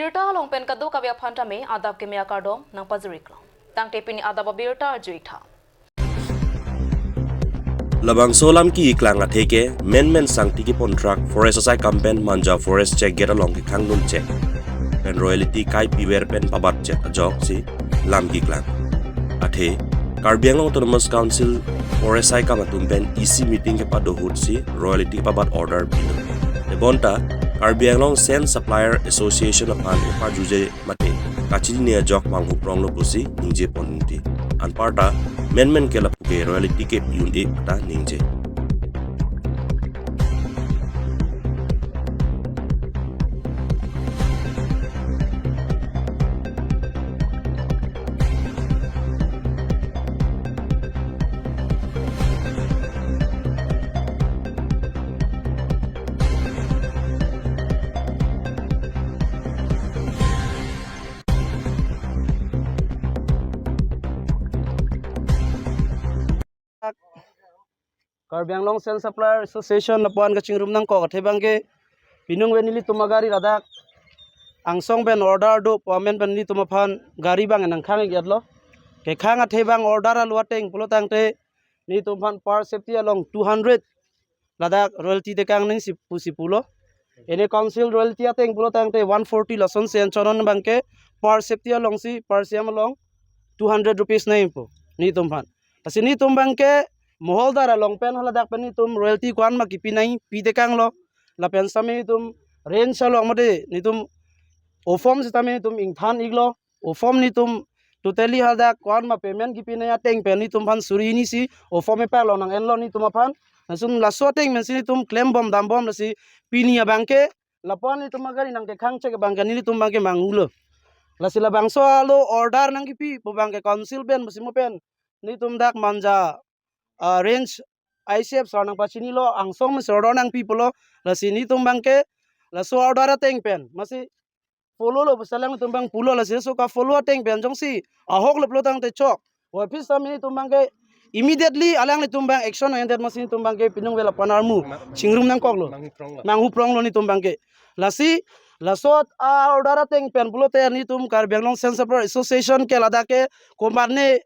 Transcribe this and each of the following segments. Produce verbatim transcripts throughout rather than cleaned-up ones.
Birta along pen kadokave aphan tame adap keme akardom nangpajiriklo. Tangte pini adap abirta arju-ik tha. Labangso alam keklang athe ke menmen sangti kepon truck forest asai kam pen Manja forest check gate along kekhangdun chek pen royalty kaipiver pen pabatchet ajoksi lam keklang. Athe Karbi Anglong Autonomous Council forest asai kam atum pen isi meeting kepado ahutsi royalty kepabat order pilo. Bonta Karbi Anglong Sand Supplier Association aphan kepajuje mate kachinine ajok manghupronglo pusi ningje pon unti. Anparta menmen ke lapu ke royalty kepi un-e ta ningje. Karbi Anglong Sand Supplier Association lapu-an kachingrum nangkok athe abangke pinung ave nelitum agari ladak angsong pen order do pu amen pen nelitum aphan gari abang nangkhang-iklo. Kekhang athe abang order alo ateng pulo tangte nelitum aphan per safety along two hundred ladak royalty tekang nangji pusi pulo. Ene council royalty ateng pulo tangte one forty lason si anchonon abangke per safety alongsi per C M along two hundred rupees nangji pu nelitum aphan. Lasi nelitum abangke moholdar along pen haladak pen nelitum royalty ko-an ma kepi nangji pi tekanglo. Lapen sitame nelitum range along mate nelitum OFOM sitame nelitum ingthan-iklo. OFOM nelitum totally haladak ko-an ma payment kepi nangji ateng pen nelitum aphan suri hini si OFOM epak along nang-enlo nelitum aphan. Lason laso ateng pensi nelitum klembom dambom lasi pini abangke lapu-an nelitum agari nangkekhang chek abangke nelitum abangke manghulo. Lasi labangso alo order nangkepi pu abangke council pen pusi mo pen nelitum dak Manja, ah, range I C F sir nangpachinilo, angsong pen si order nangpi pulo. Lasi nelitum abangke laso order ateng pen masi follow lo pusi alanglitum abang pulo, lasi laso ka-follow ateng pen jongsi ahok lo pulo tangte chok. Office sitame nelitum abangke immediately alanglitum abang action endet masi nelitum abangke pinung ave lapu-an armu chingrum nangkoklo. Manghupronglo. Manghupronglo nelitum abangke. Lasi laso a-order ateng pen pulote nelitum Karbi Anglong Sand Supplier Association ke ladak ke komatne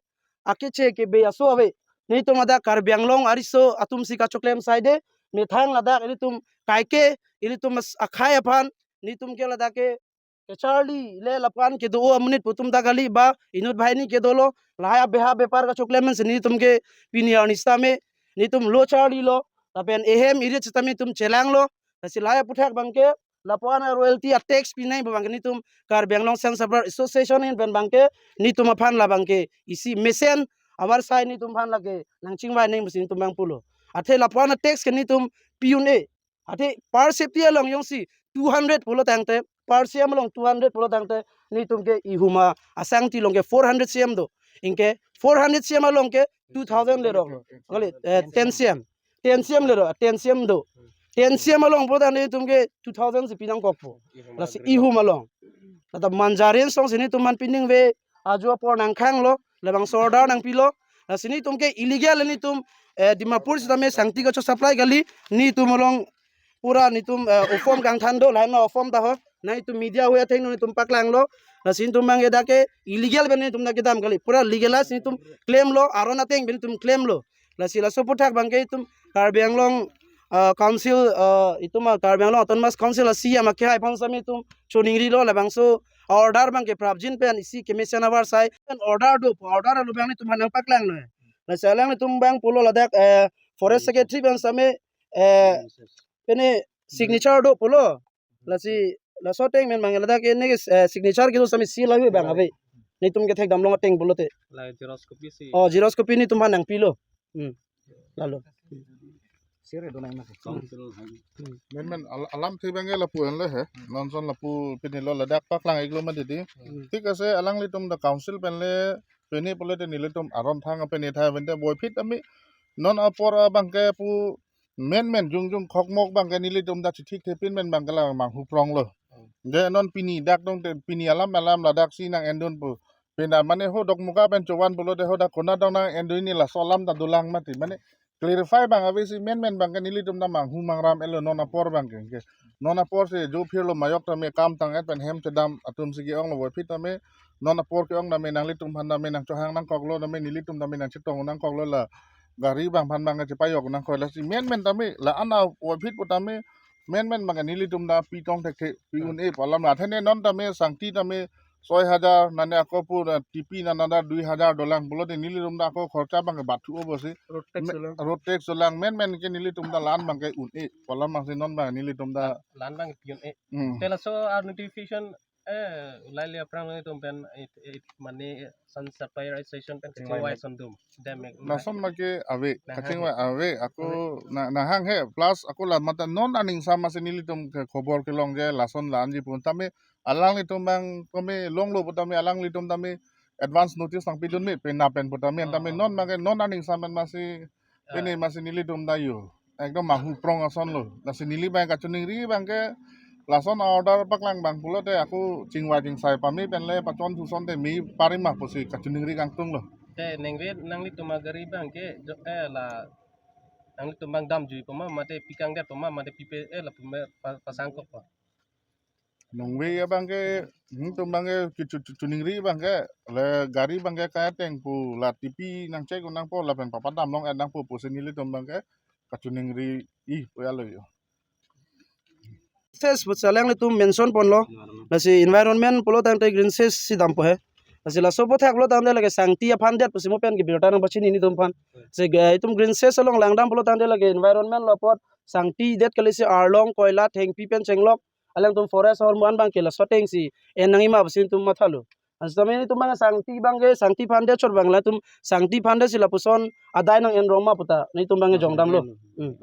akeche kebe aso ave. Nelitum ladak Karbi Anglong ariso atum si kachoklem saide, methang ladak ilitum kaike, ilitum as-, akhei aphan nelitum ke ladak ke kecharli le lapu-an kedo amonit pu atum ta kali, ba inut banghini kedolo, lahai abeha bepar kachoklem pensi nelitum ke pini arni sitame nelitum lo charlilo, lapen ehem irit sitame nelitum chelanglo. Lasi lahai aphuthak abangke lapu-an a-royalty a-tax pi nangji pu abangke nelitum Karbi Anglong Sand Supplier Association ahin pen abangke nelitum aphan la abangke isi mesen avarsai nelitum aphan lake nangchingvai nangji pusi nelitum abang pulo. Athe lapu-an a-tax ke nelitum pi un-e. Athe per safety along jongsi two hundred pulo tangte, per C M along two hundred pulo tangte, nelitum ke ihum asangti along ke four hundred C M do. Anke four hundred C M along ke two thousand lerok lo. Kali, eh, ten C M. Ten C M lerok, ten C M do. Ten C M along pulo tangte nelitum ke two thousand si pi nangkokpo. Lasi ihum along. Lata Manja range alongsi nelitum aphan pinung ave ajo apor nangkhanglo, labangso order nangpilo. Lasi nelitum ke illegal nelitum, eh, Dimapur sitame sangti kacho-supply kali, nelitum along pura nelitum, eh, OFOM kangthan do, lahai ma OFOM ta ho. Nangtum media ave atheng nelitum paklanglo. Lasi nelitum abangke dak ke illegal pen nelitum dak kedam kali. Pura legalize nelitum claim lo, aron ateng pen nelitum claim lo. Lasi laso aphuthak abangke itum Karbi Anglong, ah, Council, ah, itum, ah, Karbi Anglong Autonomous Council a-C E M akehai aphan sitame itum choningrilo, labangso order abangke prapjin pen isi kemesen avarsai pen order do, order alo abang nelitum aphan nangpaklanglo. Lasi alanglitum abang pulo ladak, eh, Forest Secretary pen sitame, eh, pine signature do pulo. Lasi laso ateng pen abang ladak ke ne, eh, signature kedo sitame seal ave abang ave. Nelitum kethekdam long ateng pulote. La xerox copy si. Oh, xerox copy nelitum aphan nangpilo. Hmm. Lalo. Sir, do nang mas. Council hai. Hmm. Men men al-, alamthe abangke lapu henlo he. Non ason lapu pinilo ladak paklang-iklo ma didi. Hmm. Thik ase, alanglitum dak council pen le pine pulote nelitum aron thang pine thai pente boiphit ami non apor abangke pu men men jongjong khokmok abangke nelitum dak chithik thepin pen abangke la manghupronglo. De non pini dak tangte pini alam alam ladak si nang-endun pu. Pina mane ho Dokmoka pen chovan pulote ho dak konat tong nang-endun, ne laso alam ta dolang mati. Mane clarify abang ave si menmen abangke nelitum ta manghu mangram-etlo non apor abangke. Ke non apor si jo phirlo majok tame kam tang-et pen hem chedam atum si ke-onglo, voiphit tame non apor ke-ong tame nanglitum aphan tame nangchohang nangkoklo tame nelitum tame nangchetong nangkoklo la gari abang aphan abangke chepajok nangkok lasi menmen tame la ana voiphit pu tame menmen abangke nelitum ta pitong thekthe pi-un-e pu alam la athene non tame sangti tame soi hajar nane ako pu na tipi nana da dui hajar dolang pulote nelitum ta ako khorcha abangke bathu obo si. Road tax me-, dolang. Road tax dolang menmen ke nelitum ta la-an abangke un-e pu alam abangsi non abang nelitum ta. La-an abang pi-un-e. Hmm. Te laso a notification, eh, ulai le aphrang nangtum pen, eh, eh, mane, eh, Sons Supplier Association pen kachingvai ason dum. Dem ek lason abangke ave, nang kachingvai hang he. Ave, ako ave. Na, nang hang he, plus ako la mata non aning sama si nelitum ke khobor kelong je, lason la-anji pu tame, alanglitum abang tame longlo pu tame, alanglitum tame advance notice nangpidun me, penap pen pu tame, tame non abangke non aning sama masi Ah. Pini masi nelitum ta yo. Ekdom manghu prong asonlo. Lasi neli abang kachiningri abangke lason order paklang abang pulote ako chingvai chingsai pame penle pachon thuson te me pari ma pusi kachiningri kangtunglo. Te ningve nanglitum agari abangke jo, eh, la nanglitum abang damjui pama mate pikang det pama mate pipe, eh, lapu me pa-, pasangkok pa. Ningve abangke, hmm, tum abangke, ki chu, chu, chiningri abangke, le gari abangke kateng pu, la tipi nangchek nangpo, lapen papadam long-et nangpo, pusi nelitum abangke, kachiningri-i, pu alo yo. Cess pu alanglitum mention ponlo, lasi environment pulo tangte green cess si dampo he. Lasi laso aphuthak pulo tangte lake sangti aphan det pusi mo pen ke birta nangpachini nelitum aphan. Si ga itum green cess along langdam pulo tangte lake environment lo apot, sangti det kali si arlong, koila, thengpi pen chenglok, alangtum forest ahormu an abangke laso ateng si en nangji ma pusi nelitum mathalo. Ansi tame nelitum abang sangti abangke, sangti aphan det chot abang latum, sangti aphan det si lapuson adai nang-en rong ma puta, nelitum abangke jongdamlo. Hmm.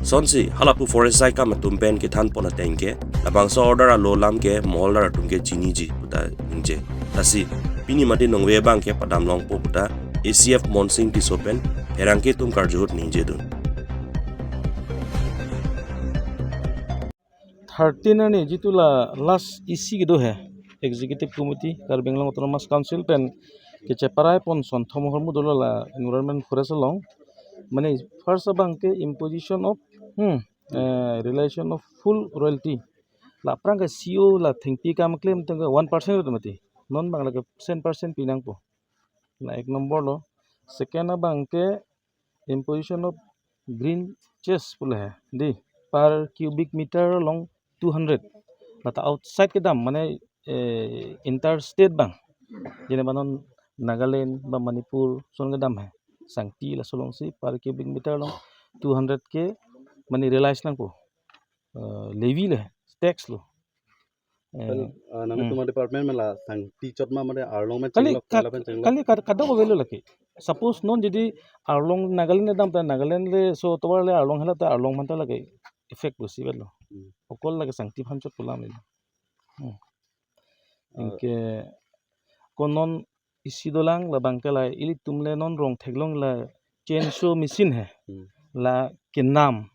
Sonsi, halapu forest saikam atum pen kethan pon ateng ke, labangso order alo alam ke, moholdar atum ke chiniji puta ningje. Lasi, pini mate ningve abangke padam longpo puta, A C F Monsing Tisso pen, pherangke atum karju ahut ningjedun. Thirteen arni jitu la last E C kedo he, Executive Committee, Karbi Anglong Autonomous Council pen, kecheparai pon sonthom ahormu dolo la Environment Forest along. Mane first abangke imposition of, hmm, eh, realization of full royalty. La aphrang ke C O la thengpi kam klem tangke one percent ret mati. Non abang lake ten percent pi nangpo. La ek number lo. Second abangke imposition of green cess pu le he. Di, per cubic meter along two hundred. Lata outside kedam, mane, eh, interstate abang. Jene ba non Nagaland ba Manipur, son kedam he. Sangti laso alongsi per cubic meter along two hundred ke, mane realize nangpo. Eh, levy le, tax lo. Eh, pen, ah, nang hmm. Tuma department mela sangti chot ma mane arlong pen kali chenglok, ka-, kala pen chenglok. Kali kad-, kadokave lo lake. Suppose non jodi arlong Nagaland le dam ta Nagaland le so tovar le arlong hala ta arlong aphan ta lake effect pusi avelo. Hmm. Okol lake sangti aphan chot pu alam le. Hmm. Ah. Anke ko non isi dolang labangke la ilitum le non rong theklong la chainsaw machine he. Hmm. La kenam.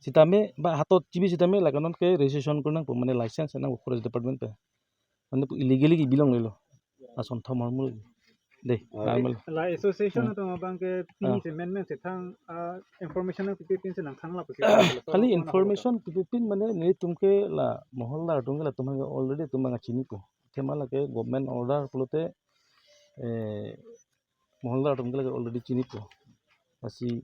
Sitame ba hatot chibi sitame lake non ke registration kuri nangpo mane license nangpo forest department pen. Mane pu illegally kebi longlelo. Asonthom ahormu. De, ah, normal. La association hmm. Atum abangke ah. Pini si menmen si thang, ah, information nangpipe pin si nangthang lapu si. Kali information pipe pin mane nelitum ke la moholdar atum ke latum ke already atum abang chinipo. Athema lake government order pulote, eh, moholdar atum ke lake already chinipo. Lasi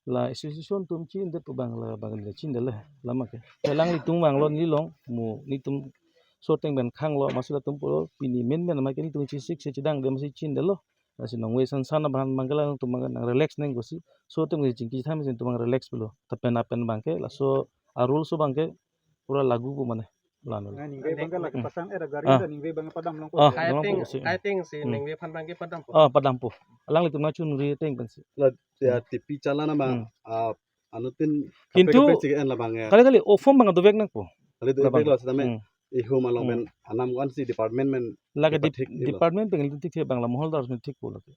la association atum chindet pu abang labang le chindet le lama ke. Alanglitum vanglo neli along mo nelitum so ateng pen khanglo masi latum pulo pini menmen abangke nelitum chisik si chedang de masi chindetlo. Lasi ningve sansan abang abangke latum abang nang relax nangkok si. So atum ke chingki tham si atum abang relax pulo. Tapen apen abangke laso a-rule so abangke pura lagu pu mane. Lano. Ningve abangke lake hmm. Pasang era gari ah. Ningve abangke padam longpo. Ah, I think, I think si hmm. Ningve aphan abangke padampo. Ah, padampo. Alanglitum nangchunri ateng pensi. La, ya, hmm. Tipi chalana abang, hmm. Ah, anuttin kintu kaprek kaprek si ke-en labang ya. Kali kali ofom abang dovek nangpo. Kali dovek labang. Lo sitame hmm. Ihum along hmm. Pen anam ko-an si department pen lake dep-, kepathik nilo. Department pen thik abang la moholdar pen thikpo lake.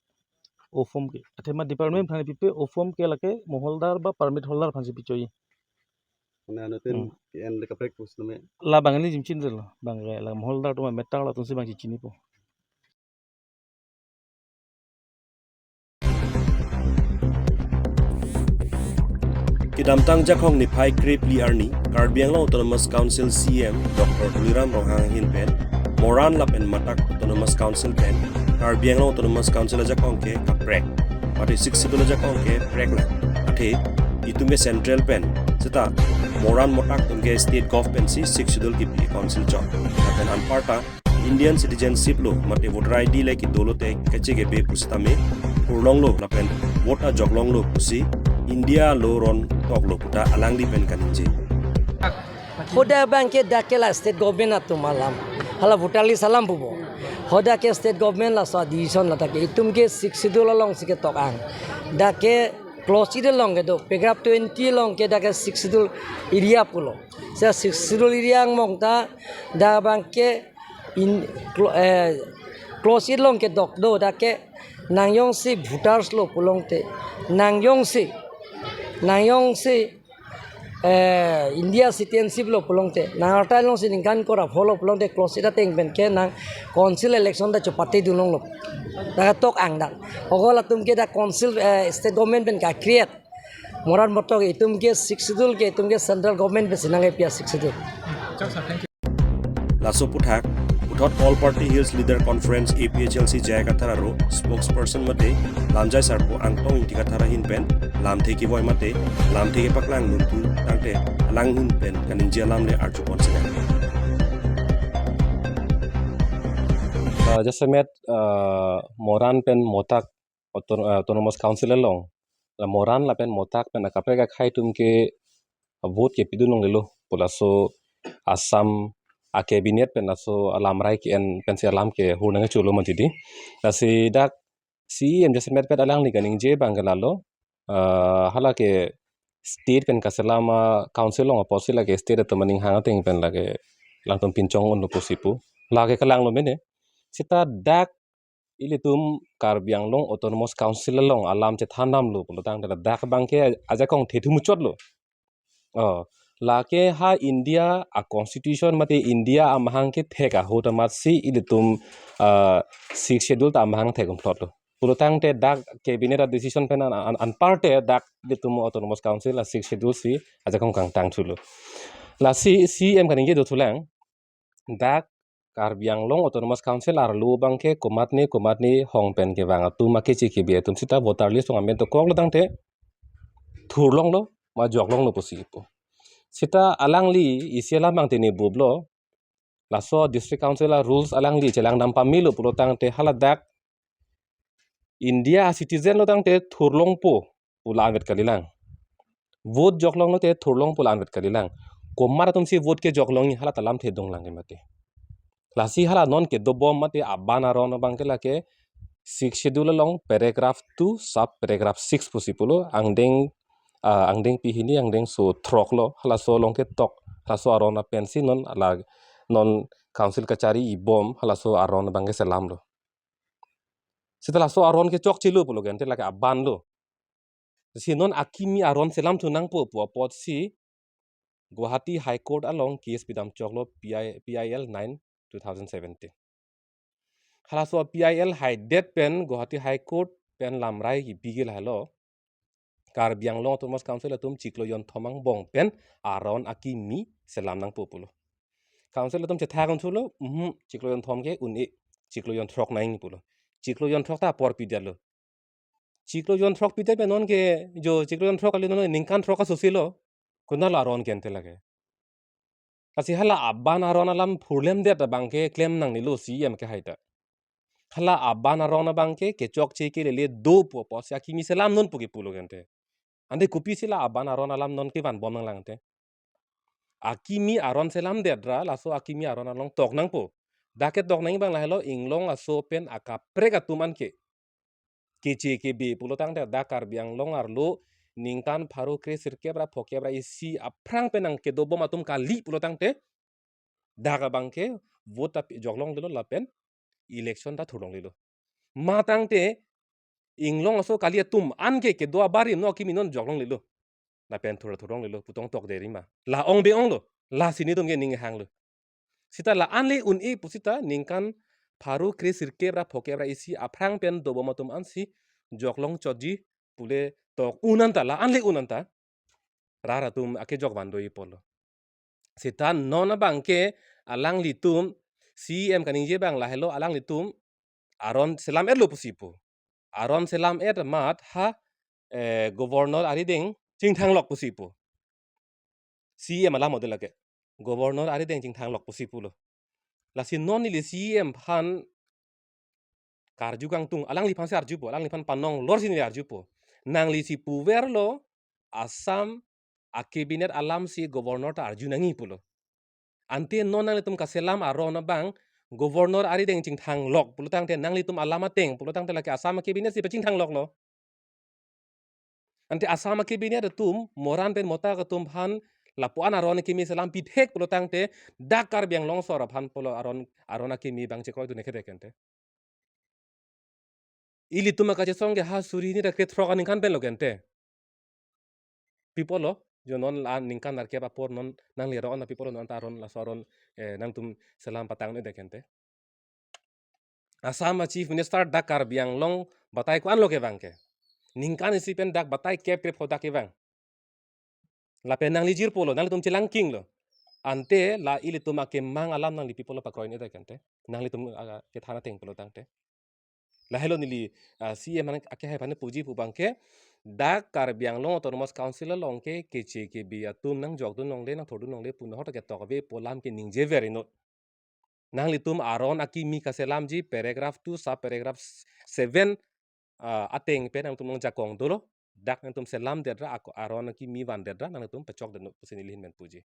Ofom ke. Athema department aphan pipe ofom ke lake moholdar ba permit holder aphan si pichoi. Mane anuttin hmm. Ke-en le kaprek pusitame. Labang neli jim chindet lo. Abangke la moholdar atum meter latum si abang chinipo. Kedamtang Jakhong niphai krepli arni, Karbi Anglong Autonomous Council C E M Doctor Tuliram Ronghang ahin pen, Moran lapen Matak Autonomous Council pen, Karbi Anglong Autonomous Council ajakong ke kaprek, mate Sixth Schedule ajakong ke preklang. Athe, itum ke central pen, seta Moran Matak atum ke state government si Sixth Schedule kipi council chot. Lapen anparta, Indian citizenship lo, mate voter I D le kedo lote kachekebe pusitame, thurlonglo, lapen vote ajoklonglo pusi, India lo ron toklo puta alangli pen kaningje. Hoda abang ke dak ke la state government atum alam. Hala voter list alam pupo. Hoda ke state government laso decision la dak ke itum ke Sixth Schedule alongsi ketok ang. Dak ke clause eight along kedo, paragraph twenty along ke dak ke Sixth Schedule area pulo. Seta Sixth Schedule area angbong ta dak abang ke in clo-, eh, clause eight along kedok do dak ke nang jongsi voters lo pulote, nang jongsi, nang jongsi, eh, India citizenship lo pulote, nang arta jongsi ningkan kora pholo pulote, clause eight ateng pen ke nang council election ta chepatedunlonglo. Dak tok ang dak. Okol atum ke dak council, eh, state government pen ka-create. Moran Matak itum ke Sixth Schedule ke itum ke central government pensi nangkepi a-Sixth Schedule. Laso aputhak, puthot All Party Hills Leader Conference, A P H L C, J I Kathar aro spokesperson mate Lamjai Sarpo Angtong Ingti Kathar ahin pen lamthe kevoi mate lamthe kepaklang nunpu tangte, alang ahin pen kaningje alam le arjupon sinang. Uh, jasemet, uh, Moran pen Matak Auto-, uh, Autonomous Council along, la Moran lapen Matak pen akaprek akhei atum ke vote kepidunlonglelo pu laso Assam a-cabinet pen laso alamrai ke-en pensi alam kehur nangcholo mati di. Lasi dak C E M jasemet pen alangli kaningje abang ke lalo, uh, hala ke state pen kaselam a-council along apotsi lake state atum aning hang ateng pen lake alangtum pinchong unlo pusi pu. Lake kalanglo mene. Seta dak ilitum Karbi Anglong Autonomous Council along alam chethandamlo pulo tangte dak abang ke ajakong thethu muchotlo. Oh, lake ha India a-constitution mate India amahang kethek ahut amatsi ilitum, ah, Sixth Schedule ta amahang thek-un phlotlo. Pulo tangte dak cabinet a-decision pen an, an, anparte dak ilitum Autonomous Council a-Sixth Schedule si ajakong kangtang thulo. Lasi C E M kaningje dothulang, dak Karbi Anglong Autonomous Council arlo abang ke komatne komatne hong pen kevang atum, akeche kebe atum seta voter list along amen dokoklo tangte thurlonglo, ma joklonglo pusi pu. Seta alangli isi alam abang tene bublo, laso district council a-rules alangli chelangdam pamelo pulo tangte hala dak India a-citizen lo tangte thurlongpo pu la-anvet kalilang. Vote joklonglo te thurlongpo la-anvet kalilang. Komat atumsi vote kejoklongji hala ta lamthe donglang ke mate. Lasi hala non kedobom mate aban aron abang ke lake Sixth Schedule along paragraph two sub paragraph six pusi pulo, angdeng, ah, angdengpi hini angdengso throklo, halaso along ketok, halaso aron apensi non la, non council kachari ibom halaso aron abang ke selamlo. Seta laso aron ke chokchelo pulo ke ante lake abanlo. Si non akimi aron selamthu nangpo pu apotsi Guwahati High Court along case pidam choklo P I, P I L nine two thousand seventeen. Halaso P I L haidet pen Guwahati High Court pen lamrai kipi ke lahelo, Karbi Anglong Autonomous Council atum chiklo jonthom angbong pen aron akimi selam nangpo pulo. Council atum chethak-un thulo, mhm, chiklo jonthom ke un-e, chiklo jonthrok nangji pulo. Chiklo jonthrok ta apor pidetlo. Chiklo jonthrok pidet pen non ke, jo chiklo jonthrok kali non ningkan throk asosilo. Konatlo aron ke ante lake. Lasi hala aban aron alam phurlemdet abang ke klem nangnelo C E M ke haita. Hala aban aron abang ke kechokche kelele do pu apotsi akimi selam nonpo ke pulo ke ante. Ante kopisi la aban aron alam non kevanbom nanglang te. Akimi aron selamdet ra, laso akimi aron along tok nangpo. Dak ketok nangji abang lahelo inglong aso pen akaprek atum anke. Keche kebe pulo tangte dak Karbi Anglong arlo ningkan pharo kre sirkep ra phokep ra isi aphrang pen nangkedobom atum kali pulo tangte dak abang ke vote ta pi-, joklonglelo lapen election ta thurlonglelo. Ma tangte inglong aso kali atum anke kedo abarim no akimi non joklonglelo. Lapen thur thurlonglelo pu tong tokde rima. La ong be onglo. Lasi netum ke ning hanglo. Seta la-an le un-e pu seta ningkan pharo kre sirkep ra phokep ra isi aphrang pen dobom atum ansi joklong chotji pule tok un anta, la-an le un anta. rat atum akejok van do-i pulo. Seta non abang ke alanglitum C E M kaningje abang lahelo, alanglitum aron selam-etlo pusi pu. Aron selam-et amat ha, eh, Governor arideng chingthanglok pusi pu. C E M alam model lake. Governor arideng chingthanglok pusi pulo. Lasi non neli C E M aphan karju kangtung, alangliphan si arjupo, alangliphan panong lor si neli arjupo. Nanglisi puverlo, Assam a-cabinet alamsi Governor ta arju nangji pulo. Ante non nanglitum kaselam aron abang, Governor arideng chingthanglok pulotangte, nanglitum alam ateng pulotangte lake Assam a-cabinet si pachingthangloklo. Ante Assam a-cabinet atum, Moran pen Motak atum aphan lapu-an aron akimi selam pithek pulotangte, dak Karbi Anglong asor aphan pulo aron, aron akimi abang chekroi dun-e kede kente. Ilitum akachesong ke ha suri hini ra krethrok aningkan penlo kente. Pi pulo, jo non la ningkan nerkep apor non nangli ro-an pi pulo non ta aron laso aron, eh, nangtum selam patang-un-edet kente. Assam a-Chief Minister dak Karbi Anglong batai ko-anlo kevang ke. Ningkan isi pen dak batai kep krepho dak kevang. Lapen nangli jirpolo, nanglitum chelangkinglo. Ante la ilitum akemang alam nangli pi pulo pakroin-edet kente. Nanglitum, ah, kethan ateng pulotangte. Lahelo neli, ah, C E M aphan akehai aphan puji pu abang ke, dak Karbi Anglong Autonomous Council along ke keche kebi atum nangjokdun longle, nangthordun longle pu nohor ta ketok ave pu alam ke ningjever inut. Nanglitum aron akimi kaselamji paragraph two sub paragraph seven, ah, ateng pen nangtum nangjakong dolo. Dak nangtum selamdedra ako aron akimi vandedra nangtum pachokdedun pusi neli ahin pen puji.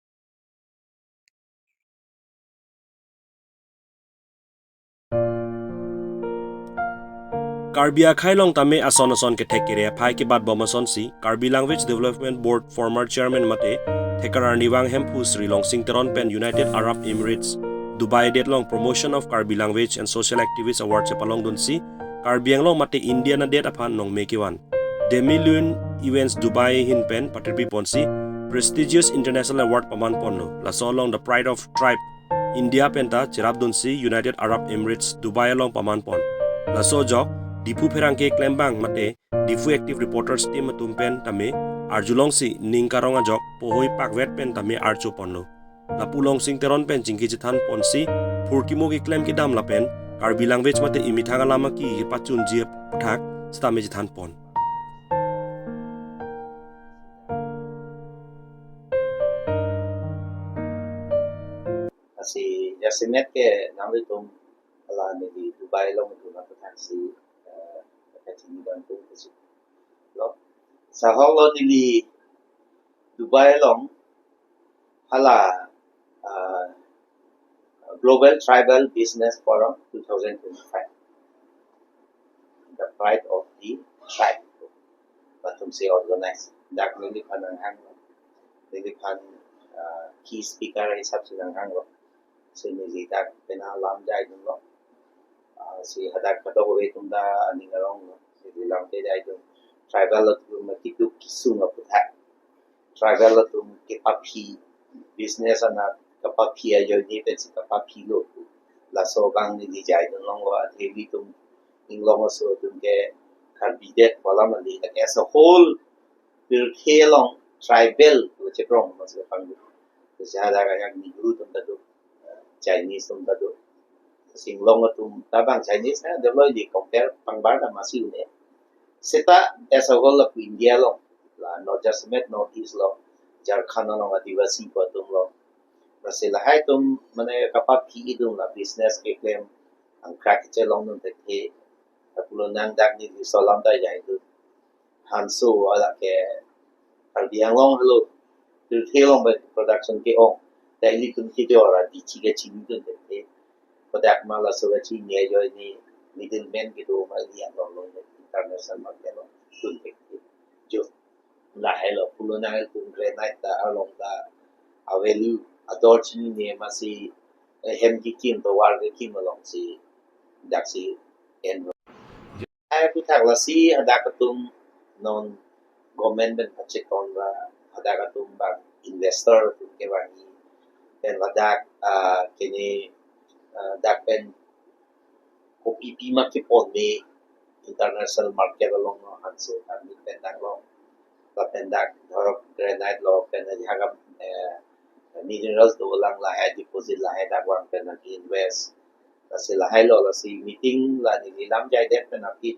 Karbi akhei along tame ason ason kethek kere aphai kebat bom asonsi Karbi Language Development Board former chairman mate Thekar Arnivang Hemphu Sri Longsing Teron pen United Arab Emirates Dubai adet along Promotion of Karbi Language and Social Activities Award chepalongdunsi Karbi Anglong mate India adet aphan nongme kevan Demi Lune Events Dubai ahin pen patirpi ponsi prestigious international award paman ponlo. Laso along The Pride of Tribe India pen ta cherapdunsi United Arab Emirates Dubai along paman pon. Laso ajok Diphu pherangke klembang mate Diphu Active Reporters Team atum pen tame arjulongsi ning karong ajok pohoi pakvet pen tame archo ponlo. Lapu Longsing Teron pen chingki chethan ponsi phurkimo keklem kedam lapen Karbi language mate imethang alam aki kepachunji aputhak sitame chethan pon. Lasi jasemet ke nanglitum hala neli Dubai along atum aphan si, eh, kachini kangtung pusi lo. Sahok lo neli Dubai along hala, ah, Global Tribal Business Forum two thousand twenty-five, The Pride of the Tribe, latum si organize. Dak neliphan nanghang, neliphan, ah, key speaker hisap si nanghanglo. Si neli dak pena lam jaidunlo. Ah, si hadak kadokave atum ta aning aronglo. Si lam ke jaidun. Tribal atum keduk kesung aputhak, tribal atum kepaphi, business anat kapaphi ajoine pensi kapaphilo. Laso abang neli jaidun longlo, athe ilitum inglong aso atum ke Karbi adet pu alam kali, like, as a whole, pirthe along tribal lo chekrong mas kapang. Jada kayak Negro atum ta do, Chinese atum ta do. Inglong atum ta abang Chinese na, dolo di compare pangbar ta masi un-e. Seta as a whole lapu India along, la not just met North East along, Jharkhand along Adivasi pu atum along. Lasi lahai atum mane kapaphi idun la business keklem, angkrak kechelongdun thekthe. Lapulo nang dak neli laso alam ta jaidun. Hanso hala ke Karbi Anglong helo, pirthe along pen production ke-ong. Ta ilitum kejor adichi kachinidun thekthe. Kodak ma laso kachini ajoine middleman kedo ma ili Anglong along international market along dun thekthe. Jo, lahelo pulo nanglitum granite ta along ta a-value ador chinine masi, eh, hem kekim tovar kekim alongsi daksi en. Ai aputhak lasi hadak atum non government pen pachekon ra, hadak atum abang investor atum kevangji pen ladak, ah, kene, ah, dak pen kopi pima kepon me international market along no hanso kami pen nanglong. lapen dak dhorok granite lo pen ajahak, eh, minerals dolang lahai deposit lahai dak vang pen nang invest. Lasi lahai lo, lasi meeting la neli lam jaidet pen aphi.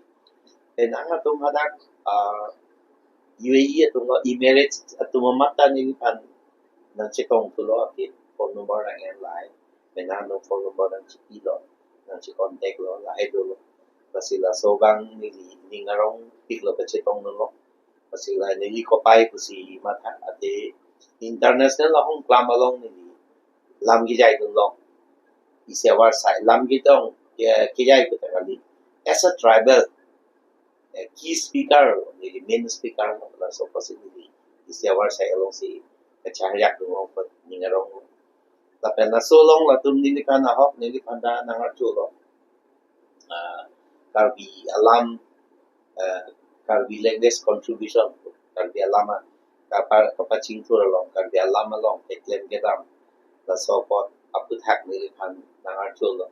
Pen nang atum hadak, ah, U A E atum lo, Emirates atum amat ta neliphan nangchetong thulo aphi, phone number nang-en lahai. Pen nang atum phone number nangchipilo, nangche-contact lo, lahai dolo. Lasi laso abang neli ning arongpiklo kachetongdunlo. Lasi la neli kopai pusi matha ate international ahong klam along neli lam kejaidunlong. Isi avarsai lam kedong, ke, kejai puta kali. As a tribal, eh, key speaker, neli main speaker, laso apotsi neli isi avarsai alongsi kacharyak dunlong pen ning arong. Lapen laso along latum neliphan ahok, neliphan ta nang-arjulo. Ah, Karbi alam, ah, Karbi language contribution, Karbi alam a, kapa-, kapachingthur along, Karbi alam along keklem kedam, laso apot aphuthak neliphan nang-arjulo.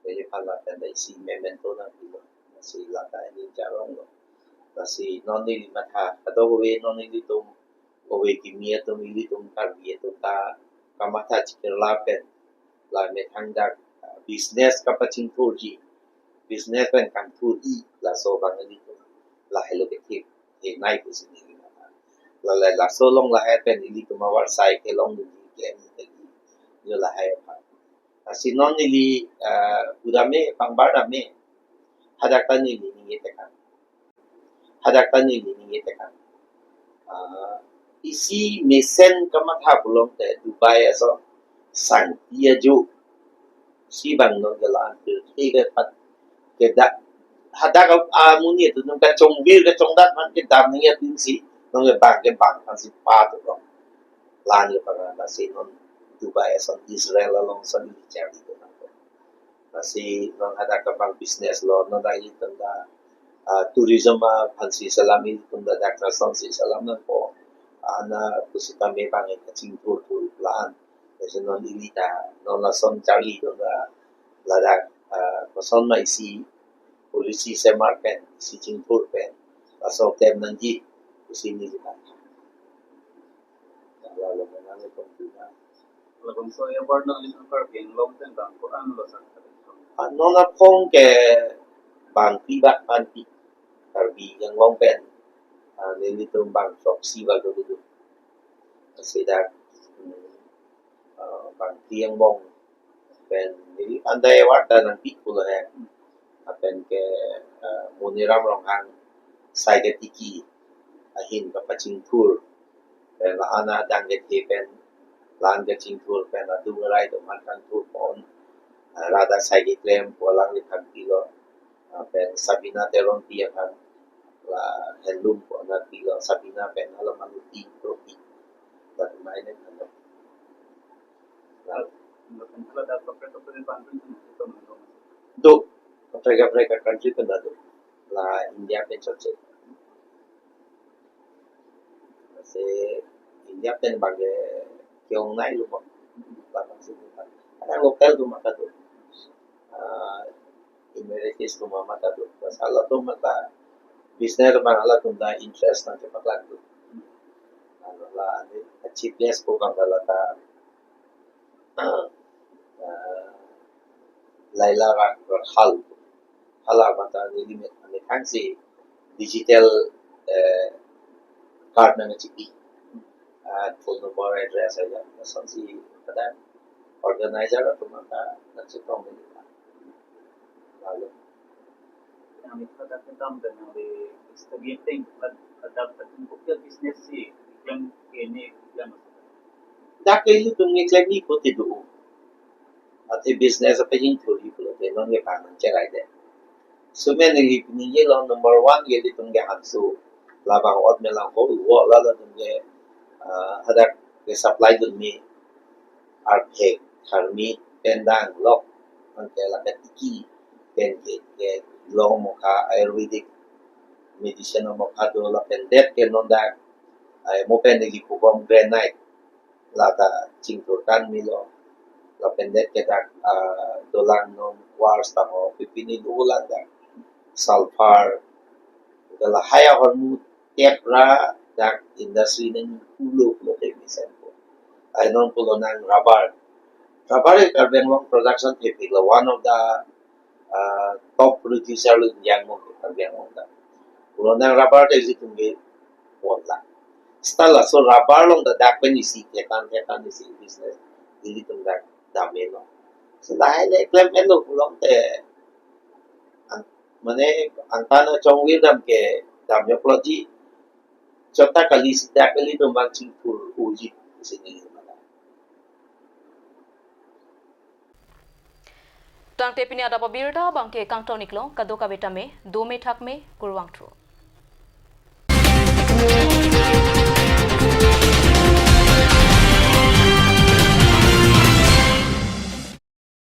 Neliphan lapen ta isi memento nangpilo. Lasi lata ini jarong lo. Lasi non neli matha, kadokave non nelitum, ove kimi atum, ilitum Karbi atum ta kamatha chikir lapen la methang dak, ah, business kapachingthurji, business pen kangthur-i, laso abang ilitum lahelo kethip, he nai pusi neli matha. Lale laso along lahai pen ilitum avarsai kelongdunji ke, ke, yo lahai aphan. Lasi non neli, ah, pudam me, pangbar dam me, hadak ta neli ningje tekang. Hadak ta neli ningje tekang. Ah, isi mesen kamatha pulote Dubai ason sangti ajo si bang non ke la-an pirthe ke pat kedak, hadak amonit atum kachongvir kachongdat aphan kedam nangji atumsi non ke bang ke bang aphansi pat lo. La-an le panga, lasi non Dubai ason, Israel along ason neli charli dunang. Lasi non hadak abang business lo, non dak ilitum ta, ah, tourism aphansi selam, ilitum ta dak asonsi selam nangpo. Ana pusitame bang kachingthur thur la-an. Lasi non ili ta, non lason charlidun ta, ladak, ah, koson ma isi policy semar pen, isi chingthur pen, laso klem nangji pusi neli ta. Lalo menang itu juga. Labangso award nanglitum Karbi Anglong pen bang ko-an lo sa? Ah, non aphong ke bang phli bak pan pi, Karbi Anglong pen, ah, nelitum bang throksi bak dodun. Sida, hmm, ah, bang phli angbong pen neli pandai award ta nangpi pulo he. Lapen ke, ah, Moniram Ronghang sai ketiki ahin kapachingthur pen la-an adang kethe pen, la-an kachingthur pen adung arai atum aphan kangthur pon, ah, rat asai keklem pu alangliphan pilo. Ah, pen Sabina Teronpi aphan la handloom pu anat pilo, Sabina pen hala Maluti Trophy. Latum ai ne kan. Latum. Latum hala dak kaprek kaprek country pen itu menurut. Do, kaprek kaprek country pen do. La India pen chotche. Lasi India pen bang ke ke-ong nai lo bang. Bang si bang. Ada local atum maka do. Ah, Emirates atum maka do. Bas halatum maka business bang halatum ta interest nangkepaklang do. Lalu la ini achievement ko bang lata, ah, Laila Ra-, Rakhal. Hala mata neli me-, methang si digital, eh, card nangchipi. Ah, phone number, address aja. Lasonsi pada organizer atum mata nangchetong neli. Lalu. Yang itu ada tentang dan yang di study thing, ada, ada business si, yang ini, yang Dak ke ilitum ngeklem-i pulote do. Ate business apachingthur-i pulote non ke bang nangcheraidet. Sumen ili ningje lo number one ke ilitum ke hanso. Labang ot melangkok lo, lalo atum ke, ah, hadak ke supply dun me arphek, tharmi, pen danglok, ante la ketiki, pen ke, kelong mokha, Ayurvedic medicine mokha do, lapen det ke non dak, ai mo pen ili kubom granite, lata chingthur kan milo. Lapen det ke dak, ah, dolang non quartz tangho, pipini dolang dak sulfur. Ke lahai ahormu tep ra, dak industry nang ulo pulote mesen po. Ai non pulo nang rubber. Rubber ke Karbi Anglong production thepik lo, one of the uh, top producer lo India angbong, Karbi Anglong ta. Pulo nang rubber ta isi tum ke pon la. Seta laso rubber along ta dak pen isi thetan thetan isi business ilitum dak dam-e lo. So lahai le klem-en lo pulote ang, mane angtan achongvir dam ke dam yok lo ji. Chota kali si dak kali dum bang chingpur uji sini. Tangte pini adap abirta abangke kangton-iklo, kadokave tame dome thakme, kurvangthu.